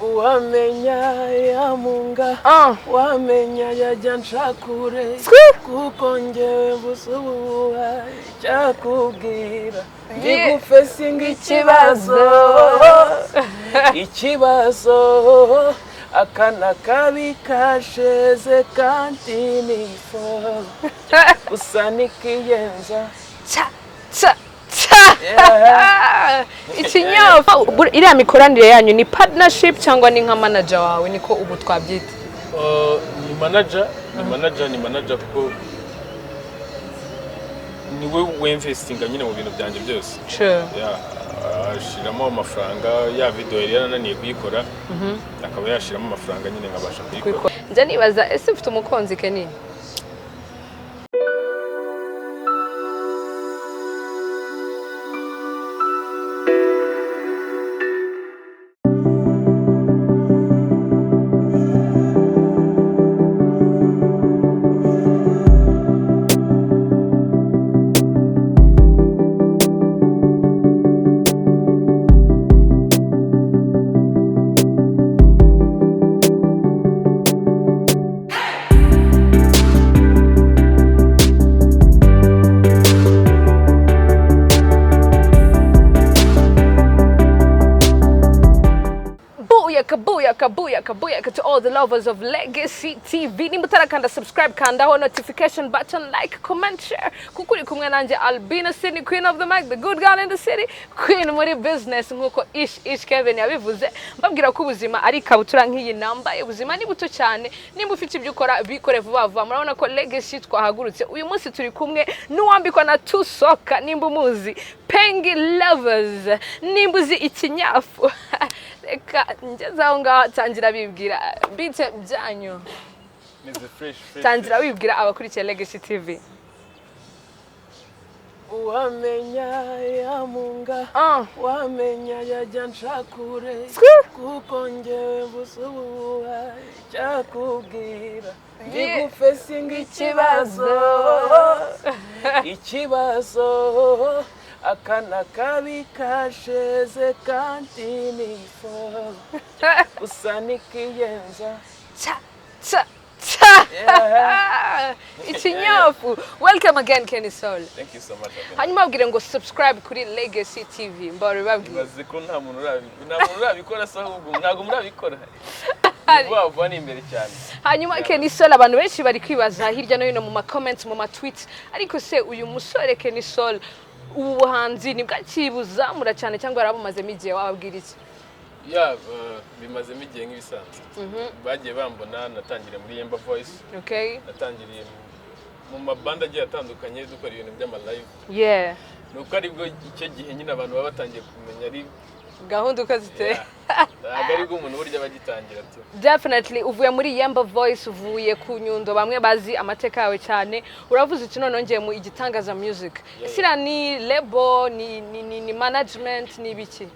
Uwamenya yamunga, Ah. wamenya yajya nshakure, kuko njyewe mbuze icyakubwira. Ndi gufesinga ikibazo, ikibazo akana kabi kasheze kandi nifo gusa nikiyenza. Cha cha cha. Yeah. Ikinyofa. Iriya mikoranire yanyu ni partnership cyangwa ni nka manager wawe, niko ubu twabyita? Ni manager, ni manager, ni manager, kuko niwe wemvestinga nyine mu bintu byanjye byose. Yeah, ashiramo amafaranga. Ya video yari yarananiye kuyikora, akaba yashiramo amafaranga nyine nkabasha kuyikora. Njya nibaza, ese ufite umukunzi, Kenny? Booyaka, booyaka, booyaka, booyaka to all the lovers of Legacy TV. Nimba utarakanda subscribe, kandaho notification button, like, comment, share. Kuko uri kumwe nanjye Albina Sydney, queen of the mic, the good girl in the city, queen muri business, nkuko Ish Ish Kevin yabivuze. Mbabwira ko ubuzima ari ikabutura nk'iyi nambaye. Ubuzima ni buto cyane. Nimba ufite ibyo ukora, bikore vuba vuba. Murabona ko Legacy twahagurutse. Uyu munsi turi kumwe n'uwambikwa na Tusoka, nimba umuzi. Pengi Lovers, nimba uzi ikinyafu. Reka ngeze aho ngaho, tangira bibwira bite byanyu. Meze fresh, fresh. Tangira wibwira abakurikiye Legacy TV. Uwamenya yamunga, Ah. wamenya yajya nshakure, kuko njyewe mbuze icyakubwira. Ndi gufesinga ikibazo, ikibazo akana kabi kasheze kandi nifo gusa nikiyenza. Cha cha cha. Yeah. Ikinyofu. Welcome again, Kenny Sol. Thank you so much, Albina. Hanyuma babwire ngo subscribe kuri Legacy TV, mbabare babwire. Ibaze ko nta muntu urabikora se? Ahubwo ntabwo murabikora vuba vuba, ni imbere cyane. Hanyuma Kenny Sol, abantu benshi bari kwibaza hirya no hino mu ma comments, mu ma tweets, ariko se uyu musore Kenny Sol, ubu buhanzi nibwo akibuzamura cyane cyangwa yarabumazemo igihe? Wababwira iki? Ya, bimazemo igihe nk'ibisanzwe. Bagiye bambona, natangiriye muri Yemba Voice, natangiriye mu mabanda agiye atandukanye, dukora ibintu by'ama live. Ni uko aribwo icyo gihe nyine abantu baba batangiye kumenya ari Gahunda uko ziteye. Ntabwo aribwo umuntu burya aba agitangira tu. Definitely. Uvuye muri Yemba Voice, uvuye ku Nyundo, bamwe bazi amateka yawe cyane. Uravuze uti none ngiye mu Igitangaza Music. Sira ni label, ni management, ni ibiki?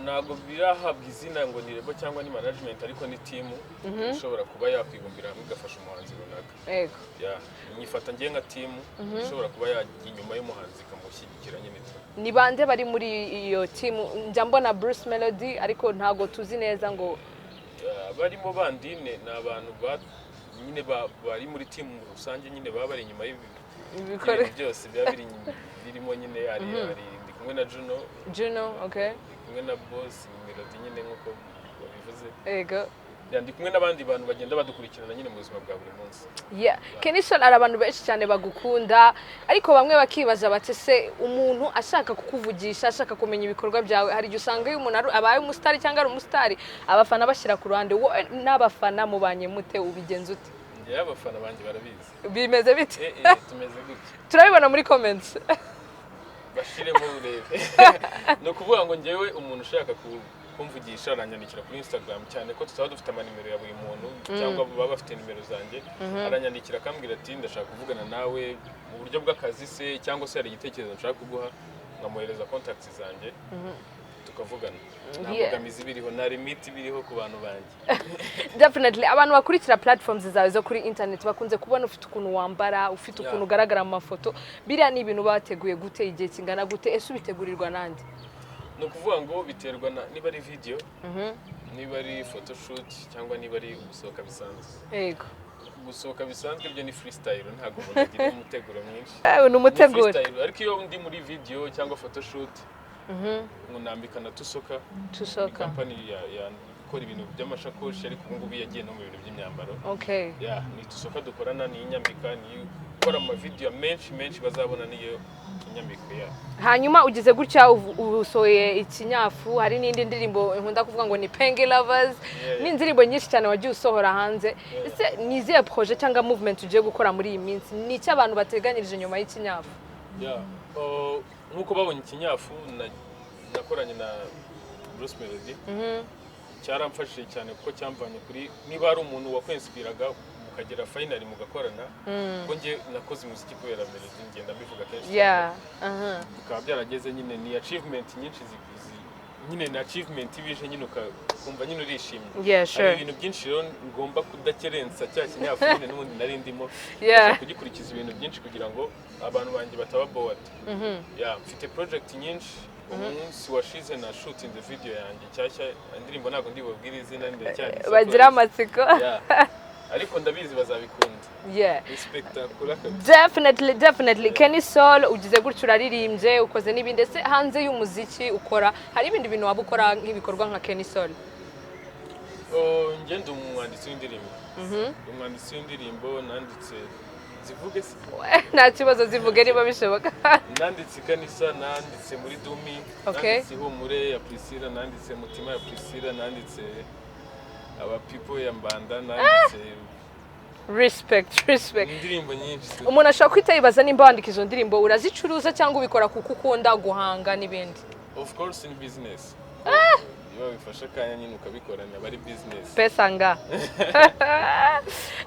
Ntabwo birahabwa izina ngo ni label cyangwa ni management, ariko ni team ishobora kuba yakwibumbira hamwe igafasha umuhanzi runaka. Ya, nyifata ngiye nka team ishobora kuba yajya inyuma y'umuhanzi ikamushyigikira nyine tu. Ni bande bari muri iyo team? Njya mbona Bruce Melody, ariko ntabwo tuzi neza ngo Barimo bandine ni abantu nyine bari muri team rusange nyine, baba bari inyuma Ibikore y'ibintu byose biba birimo nyine. Hari ndi kumwe na Juno. Juno, okay. Ndi kumwe na Boss Melody nyine nk'uko babivuze. Ya, ndi kumwe n'abandi bantu bagenda badukurikirana nyine mu buzima bwa buri munsi. Yeah. Kenny Sol, hari abantu benshi cyane bagukunda, ariko bamwe bakibaza bati se umuntu ashaka kukuvugisha, ashaka kumenya ibikorwa byawe, hari igihe usanga iyo umuntu abaye umusitari cyangwa ari umusitari, abafana bashyira ku ruhande. Wowe n'abafana mubanye mute? Ubigenza ute? Njyewe abafana banjye barabizi. Bimeze bite? Eh eh, tumeze gutya. Turabibona muri comments. Bashiremo urebe. Ni ukuvuga ngo njyewe umuntu ushaka kumvugisha aranyandikira kuri Instagram, cyane ko tutaba dufite amanimero ya buri muntu cyangwa baba bafite nimero zanjye. Aranyandikira akambwira ati ndashaka kuvugana nawe mu buryo bw'akazi se, cyangwa se hari igitekerezo nshaka kuguha, nkamwohereza contacts zanjye tukavugana. Nta mbogamizi biriho, nta limit biriho ku bantu banjye. Definitely. Abantu bakurikira platforms zawe zo kuri internet bakunze kubona ufite ukuntu wambara, ufite ukuntu ugaragara mu mafoto. Biriya ni ibintu bateguye gute, igihe kingana gute? Ese ubitegurirwa nande? Ni ukuvuga ngo biterwa na niba ari video, niba ari photoshoot, cyangwa niba ari ugusohoka bisanzwe. Gusohoka bisanzwe byo ni freestyle, ntabwo umuntu agira umuteguro mwinshi. Ni Ni umuteguro. freestyle. Ariko iyo ndi muri video cyangwa photoshoot, ngo nambika na Tusoka. Ni Tusoka. company ya ikora ibintu by'amashakoshi, ariko ubu ngubu yagiye no mu bintu by'imyambaro. Ya, ni Tusoka dukorana, ni inyambika, ni ikora amavideo menshi menshi bazabona, niyo inyambika ya. Hanyuma ugize gutya usohoye ikinyafu, hari n'indi ndirimbo nkunda kuvuga ngo ni Pengi Lovers, n'indirimbo nyinshi cyane wagiye usohora hanze. Ese ni izihe projet cyangwa movement ugiye gukora muri iyi minsi? Ni icyo abantu bateganyirije nyuma y'ikinyafu? Yeah. Nk'uko babonye ikinyafu nakoranye na Bruce Melody, cyaramfashije cyane kuko cyamvanye kuri niba hari umuntu wakwinspiraga mukagera finally mugakorana, kuko njye nakoze umuziki kubera Melody, ngenda mbivuga kenshi cyane. Bikaba byarageze nyine, ni achievement nyinshi nyine ni achievement ibije nyine ukumva nyine urishimye. Hari ibintu byinshi rero ngomba kudakerensa cya kinyafu nyine n'ubundi nari ndimo. Ndashaka kugikurikiza ibintu byinshi kugira ngo abantu banjye bataba bored. Yeah, mfite project nyinshi. Umunsi washize na shooting the video yanjye nshyashya, indirimbo ntabwo ndibabwire izina, ndacyari Bagira amatsiko. Yeah. Ariko ndabizi bazabikunda. Ni spectacular kabisa. Definitely. Kenny Sol, ugize gutyo uraririmbye, ukoze n'ibindi. Ese hanze y'umuziki ukora, hari ibindi bintu waba ukora nk'ibikorwa nka Kenny Sol? Oh, njye ndi umwanditsi w'indirimbo. Umwanditsi w'indirimbo, nanditse, zivuge se? Nta kibazo, zivuge niba bishoboka. Nanditse ikanisa, nanditse muri dumi, nanditse ihumure ya Priscilla, nanditse mutima ya Priscilla, nanditse abapipo ya Mbanda, nanditse Respect, respect. Indirimbo nyinshi. Umuntu ashobora guhita yibaza nimba wandika izo ndirimbo urazicuruza cyangwa ubikora kuko ukunda guhanga n'ibindi. Of course ni business. Iyo wabifashe akanya nyine ukabikora, aba ari business. Pesa nga.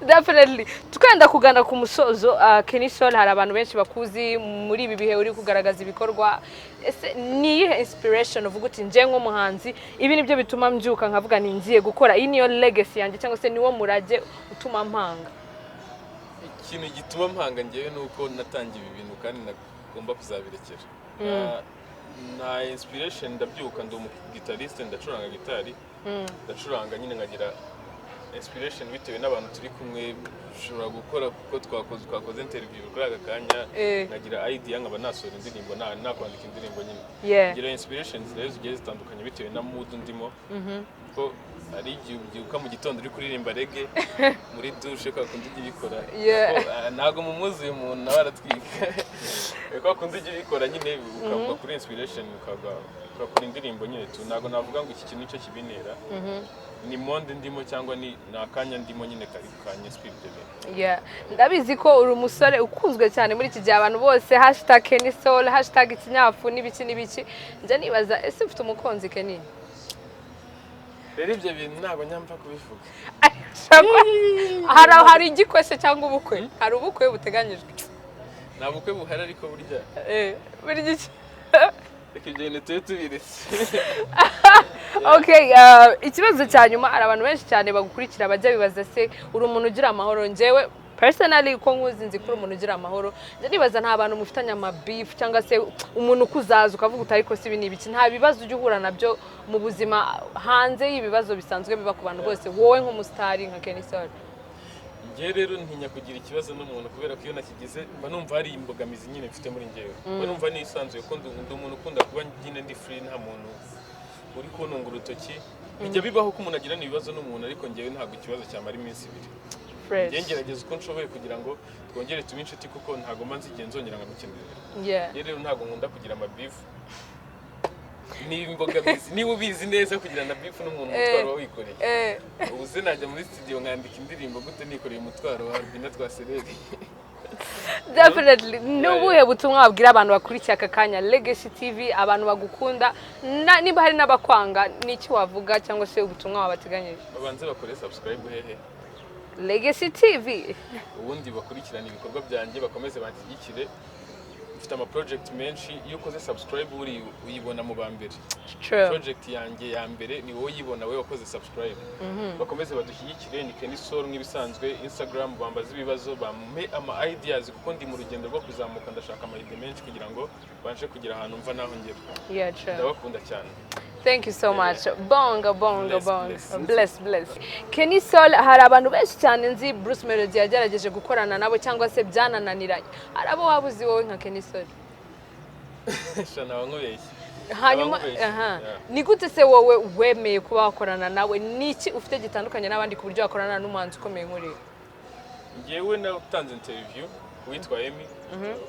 Definitely. Twenda kugana ku musozo, Kenny Sol, hari abantu benshi bakuzi muri ibi bihe uri kugaragaza ibikorwa. Ese ni iyihe inspiration uvuga uti nje nk'umuhanzi ibi nibyo bituma mbyuka nkavuga ni ngiye gukora, iyi niyo legacy yanjye cyangwa se niwo murage utuma mpanga? Ikintu gituma mpanga ngewe ni uko natangiye ibi bintu kandi nagomba kuzabirekera. Nta inspiration, ndabyuka, ndi umugitariste, ndacuranga gitari, ndacuranga nyine nkagira inspiration bitewe n'abantu turi kumwe. Ushobora gukora kuko twakoze interview kuri aka kanya, nkagira idea nkaba nasohora indirimbo, nakwandika indirimbo nyine. Ngira inspirations rero zigiye zitandukanye bitewe na mood ndimo, kuko hari igihe ubyuka mu gitondo uri kuririmba reggae muri douche, kwa kundi ujya ubikora. Ko, ntabwo mumuzi uyu muntu, nawe aratwika. Kwa kundi ujya ubikora nyine ukagwa kuri inspiration, ukagwa ugakora indirimbo nyine tu. Ntabwo navuga ngo iki kintu nicyo kibintera, ni monde ndimo cyangwa ni akanya ndimo nyine kari kanyinspira ibyo bintu. Yeah. Ndabizi ko uri umusore ukunzwe cyane muri iki gihe, abantu bose #KennySol, #ikinyafu n'ibiki n'ibiki. Njya nibaza, ese ufite umukunzi, Kenny? Rero ibyo bintu ntabwo nyamva kubivuga. Hari igikwe se cyangwa ubukwe? Hari ubukwe buteganyijwe? Nta bukwe buhari, ariko burya Buri gice. Reka ibyo bintu tube tubiretse. Okay, ikibazo cya nyuma, hari abantu benshi cyane bagukurikira bajya bibaza se uri umuntu ugira amahoro? Njyewe personally uko nkuzi, nzi ko uri umuntu ugira amahoro. Njya nibaza, nta bantu mufitanye amabeef cyangwa se umuntu ukuzaza ukavuga uti ariko si ibi ni ibiki? Nta bibazo ujya uhura nabyo mu buzima hanze y'ibibazo bisanzwe biba ku bantu bose, wowe nk'umusitari nka Kenny Sol? Njye rero ntinya kugira ikibazo n'umuntu, kubera ko iyo nakigize mba numva hari imbogamizi nyine mfite muri njyewe, mba numva nisanzuye ko ndi umuntu ukunda kuba nyine ndi free, nta muntu uri kuntunga urutoki. Bijya bibaho ko umuntu agirana ibibazo n'umuntu, ariko njyewe ntabwo ikibazo cyamara iminsi 2. Fresh. Njye ngerageza uko nshoboye kugira ngo twongere tube inshuti, kuko ntabwo mba nzi igihe nzongera nkamukenera. Njye rero ntabwo nkunda kugira amabeef, ni imbogamizi. Niba ubizi neza, kugira na beef n'umuntu umutwaro uba wikoreye. Ubu se najya muri studio nkandika indirimbo gute nikoreye umutwaro wa Albina Twasereri? Definitely. Ni ubuhe butumwa wabwira abantu bakurikiye aka kanya Legacy TV, abantu bagukunda, niba hari n'abakwanga, n'iki wavuga cyangwa se ubutumwa wabateganyije? Babanze bakore subscribe hehe? Legacy TV. Ubundi bakurikirane ibikorwa byanjye, bakomeze banshyigikire. Mfite ama project menshi. Iyo ukoze subscribe uri uyibona mu ba mbere. True. Project yanjye ya mbere ni wowe uyibona, wowe wakoze subscribe. Bakomeze badushyigikire. Ni Kenny Sol nk'ibisanzwe. Instagram bambaze ibibazo, bampe ama ideas, kuko ndi mu rugendo rwo kuzamuka. Ndashaka ama idea menshi kugira ngo mbashe kugira ahantu mva naho ngera. Yeah, true. Ndabakunda cyane. Thank you so much. Bonga, bonga, Bless, bonga. bless. Bless, bless. Kenny Sol, hari abantu benshi cyane nzi Bruce Melody yagerageje gukorana nabo cyangwa se byanananiranye. Hari abo waba uzi wowe nka Kenny Sol? Sha, naba nkubeshye. Hanyuma Naba nkubeshye. aha. Yeah. Ni gute se wowe wemeye kuba wakorana nawe? Ni iki ufite gitandukanye n'abandi ku buryo wakorana n'umuhanzi ukomeye nk'uriya? Njyewe natanze interview witwa Emmy,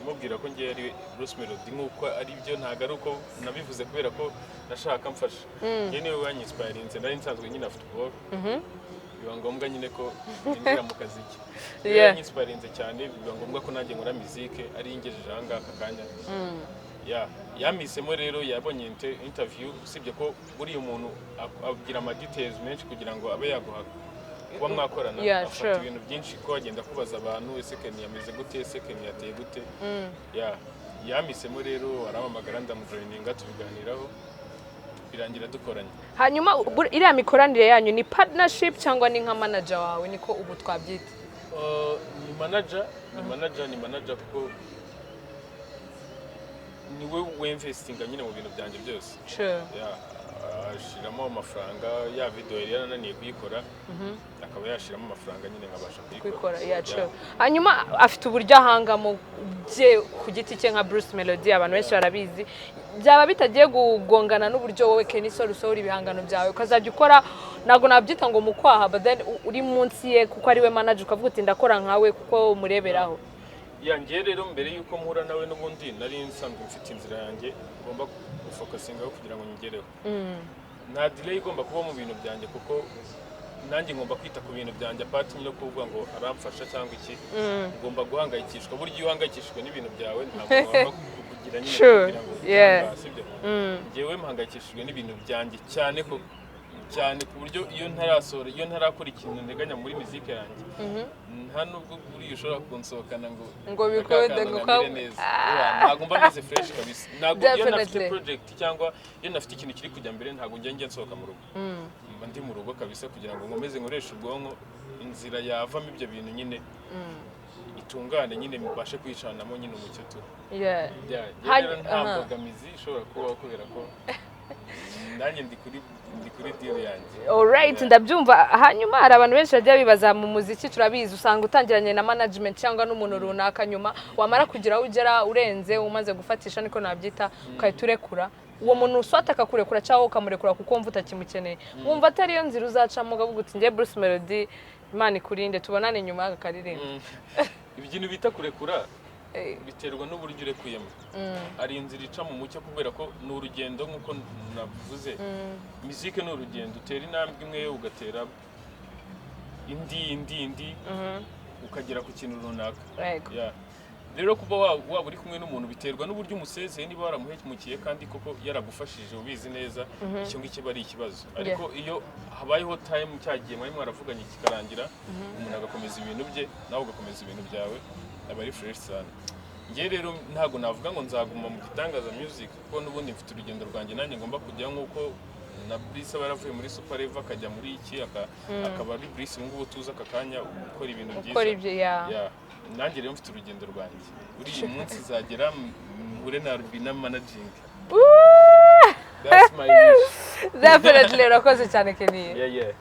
mubwira ko ngewe ari Bruce Melody, nk'uko ari byo. Ntabwo ari uko nabivuze kubera ko nashaka mfasha. Njyewe niwe wanyinspirinze. Nari nsanzwe nkina football, biba ngombwa nyine ko ninjira mu kazi ke. Niwe yanyinspirinze cyane, biba ngombwa ko nanjye nkora muzike ari ingejeje aha ngaha aka kanya. Ya, yampisemo rero, yabonye interview. Usibye ko buriya umuntu agira ama details menshi kugira ngo abe yaguha kuba mwakorana. Afata ibintu byinshi, ko agenda kubaza abantu: "Ese Kenny yameze gute? Ese Kenny yateye gute?" Ya, yampisemo rero, arampamagara, ndamujoininga, tubiganiraho, birangira dukoranye. Hanyuma iriya mikoranire yanyu ni partnership cyangwa ni nka manager wawe, niko ubu twabyita? Ni manager, ni manager, ni manager, kuko niwe wemvestinga nyine mu bintu byanjye byose. Ya, ashiramo amafaranga. Ya video yari yarananiye kuyikora, akaba yashiramo amafaranga nyine nkabasha kuyikora. Kuyikora, yeah, true. Hanyuma afite uburyo ahangamo bye ku giti cye nka Bruce Melody, abantu benshi barabizi. Byaba bitagiye kugongana n'uburyo wowe Kenny Sol usohora ibihangano byawe, ukazajya ukora, ntabwo nabyita ngo mu kwaha, but then uri munsi ye kuko ari we manager, ukavuga uti ndakora nkawe kuko umureberaho? Ya, ngewe rero mbere y'uko mpura nawe n'ubundi nari nsanzwe mfite inzira yanjye ngomba gufocusingaho kugira ngo nyigereho. Nta delay igomba kuba mu bintu byanjye, kuko nanjye ngomba kwita ku bintu byanjye, apart no kuvuga ngo aramfasha cyangwa iki. Ngomba guhangayikishwa. Burya iyo uhangayikishijwe n'ibintu byawe, ntabwo wapfa kugira nyine kugira ngo sibyo? Njyewe mpangayikishijwe n'ibintu byanjye cyane, ko cyane ku buryo iyo ntarasohora, iyo ntarakora ikintu nteganya muri muzika yanjye, nta nubwo buriya ushobora kunsohokana ngo Ngo bikunde, ngo ngo nkamire neza. Yeah, ntabwo mba meze fresh kabisa. Ntabwo iyo nafite project cyangwa iyo nafite ikintu kiri kujya mbere, ntabwo njya nsohoka mu rugo. Mba ndi mu rugo kabisa kugira ngo nkomeze nkoreshe ubwonko, inzira yavamo ibyo bintu nyine itungane nyine, mbashe kwicanamo nyine umucyo tu. Yeah, njye rero nta mbogamizi ishobora kubaho kubera ko nanjye ndi kuri deal yanjye. Alright. Yeah. Ndabyumva. Hanyuma hari abantu benshi bajya bibaza mu muziki, turabizi, usanga utangiranye na management cyangwa n'umuntu runaka, nyuma wamara kugira aho ugera urenze, umaze gufatisha, niko nabyita, ugahita urekura uwo muntu, uswata akakurekura cyangwa ukamurekura kuko wumva utakimukeneye. Wumva atari yo nzira uzacamo, ukavuga uti njye Bruce Melody, Imana ikurinde, tubonane nyuma y'aka karirimbo? Ibintu bita kurekura biterwa n'uburyo urekuyemo. Hari inzira ica mu mucyo, kubera ko ni urugendo. Nk'uko navuze, muzike ni urugendo. Utera intambwe imwe, ugatera indi, indi, indi, ukagera ku kintu runaka. Yeah. Rero kuba waba uri kumwe n'umuntu biterwa n'uburyo umusezeye. Niba waramuhemukiye kandi koko yaragufashije ubizi neza, icyo ngicyo aba ari ikibazo. Ariko iyo habayeho time, cyagiye mwari mwaravuganye kikarangira, umuntu agakomeza ibintu bye, nawe ugakomeza ibintu byawe, aba ari fresh sana. Njye rero ntabwo navuga ngo nzaguma mu Gitangaza Music, kuko n'ubundi mfite urugendo rwanjye nanjye ngomba kujya, nk'uko na Bruce aba yaravuye muri Super Level akajya muri iki, akaba ari Bruce ubu ngubu tuzi aka kanya ukora ibintu byiza. Ukora ibyo, yeah. Yeah. Nanjye rero mfite urugendo rwanjye. Uriya munsi izagera mpure na Rubina managing. That's my wish. Definitely. Urakoze cyane, Kenny. Yeah.